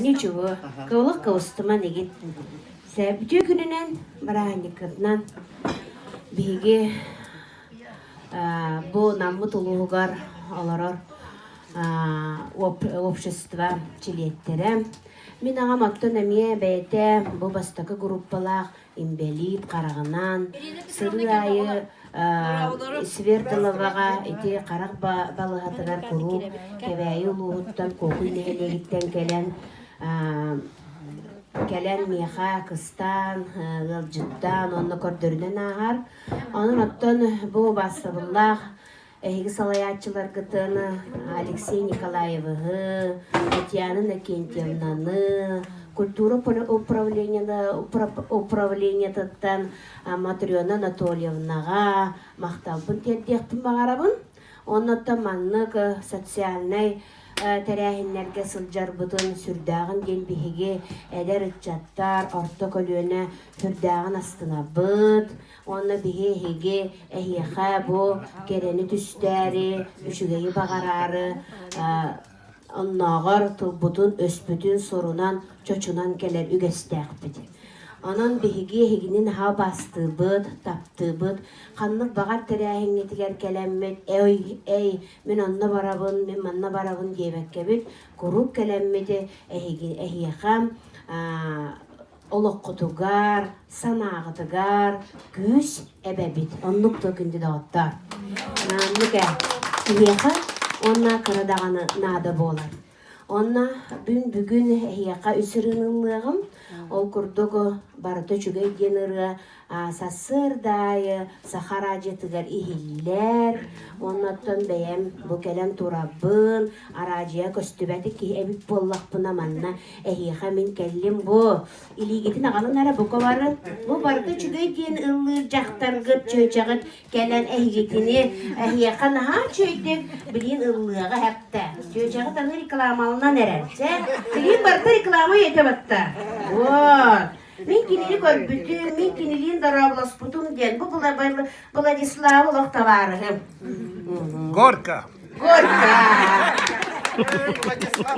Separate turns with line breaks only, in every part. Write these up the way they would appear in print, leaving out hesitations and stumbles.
Ничего, кылык кыбыстыман игин. Бүтүө күнүнэн, бырааһынньыккытынан биһиги бу Наммыт улууһугар олорор общество чилиэттэрэ. Мин аҕам оттон эмиэ бэйэтэ бу бастакы группалаах инбэлиит хараҕынан сырыы аайы Свердловаҕа ити харах балыһатыгар куруук Кэбээйи улууһуттан Куокуй нэһилиэгиттэн кэлэн кэлэн миэхэ кыстаан, ыалдьыттаан уонна көрдөрүнэн ааһар. Онон оттон бу убаастабыллаах Эһиги салайааччыларгытын Алексей Николаевиһы, Татьяна Иннокентьевнаны, культура управлениетыттан Матрена Анатольевнаҕа махталбын тиэрдиэхпин баҕарабын. Оннуттан маннык социальнай тэрээһиннэргэ сылдьарбытын сүрдээҕин диэн биһиги эдэр ыччаттар, орто көлүөнэ сүрдээҕин астынабыт. Уонна биһи эһиги эһиэхэ бу кэрэни түстээри, үчүгэйи баҕараары оннооҕор тылбытын-өспүтүн сурунан, чочунан кэлэр үгэстээхпит. Онон биһиги эһигини наһаа убаастыыбыт, таптыыбыт. Ханнык баҕар тэрээһиҥҥитигэр кэлэммит эй, эй, мин онно барабын, мин манна барабын диэбэккэбит, куруук кэлэммит эһиги эһиэхэ олоххутугар, санааҕытыгар күүс эбэбит. Оннук да күндү доҕоттоор. Оннук ээ. Киһиэхэ уонна кыра даҕаны наада буолар. Онно күн бүгүн эһиэхэ үс ырыаны ыллыаҕым. Ол курдук барыта үчүгэй диэн ырыа сарсыарда аайы саха араадьыйатыгар иһиллэр. Оннуттан бэйэм бу кэлэн турабын, араадьыйа көстүбэт киһи эбит буоллахпына манна эһиэхэ мин кэллим бу. Илиигитин аҕалын эрэ бука бары. Бу барыта үчүгэй диэн ыллыыр дьахтаргыт, чүөчэҕит кэлэн эһигитини эһиэхэ наһаа үчүгэйдик билиин ыллыаҕа эптэ. Чүөчэҕит аны рекламаланан эрэр. Чэ, билиин барыта реклама үйэтэ батта. Вот. Мин кинини көрбүтүм, мин кинилиин дорооболоспутум диэн бу Владислав олох табаарыһым.
Горка.
Горка.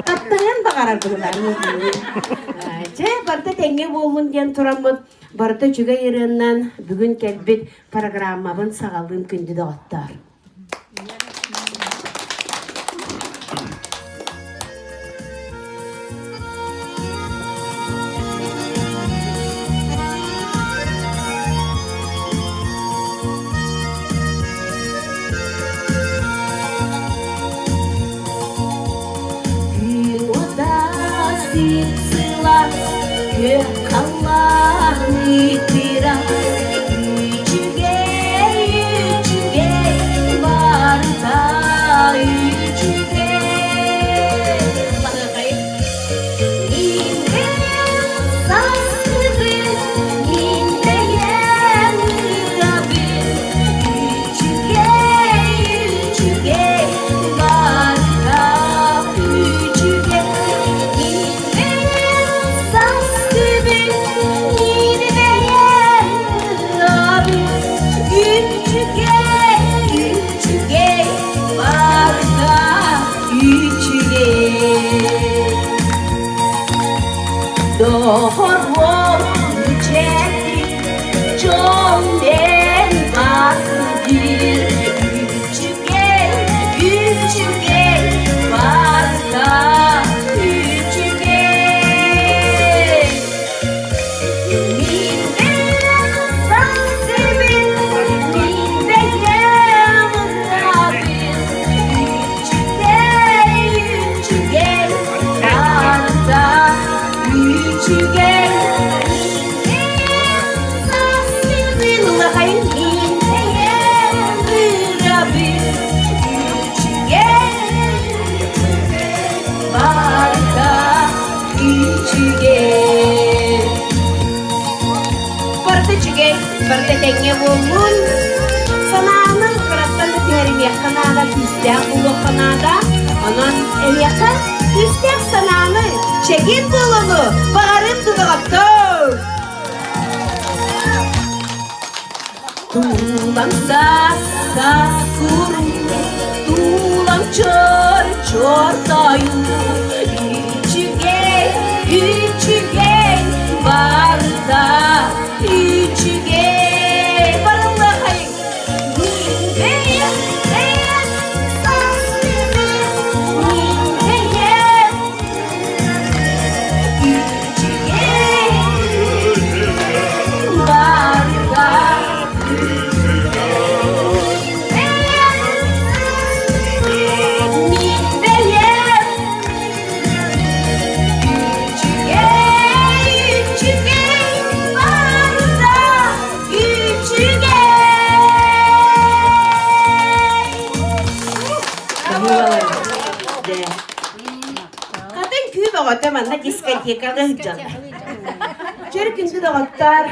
Таптаһыан баҕарар быһылаах. Чэ, барыта тэҥҥэ буоллун диэн тураммыт, барыта үчүгэй ырыаннан бүгүн кэлбит программабын саҕалыым күндү доҕоттоор. Күн уота сып-сылаас, күөх халлаан ыытыра, Үчүгэй, үчүгэй, барыта үчүгэй. Мин састыбын, мин бэйэм ырабын, Үчүгэй, үчүгэй, барыта үчүгэй. Мин састыбын, мин бэйэм ырабын, Үчүгэй, үчүгэй, барыта үчүгэй. Доҕоруом үчэти дьон диэн баар диир үчүгэй, үчүгэй, барыта үчүгэй. Мин бэйэм мин бэйэм ырабын, үчүгэй, үчүгэй, барыта үчүгэй. Мин бэйэм ырабын, үчүгэй, барыта үчүгэй. Барыта үчүгэй, барыта тэҥҥэ буоллун. Санааны кыраттан да түһэримиэххэ наада, күүстээх буолуохха наада. Онон эһиэхэ күүстээх санааны, чэгиэн буолуону баҕарыам доҕоттоор! Туулам саас саас курум, туулам чор-чор. Чортойуу үчүгэй, үчүгэй, барыта үчүгэй. Барыллахайыҥ. Бэйэм, бэйэм, бэйэм, үчүгэй, барыта Хатын күү бөҕөтө манна дискотекаҕа ыдьаллар. Чөр күндү доҕоттор.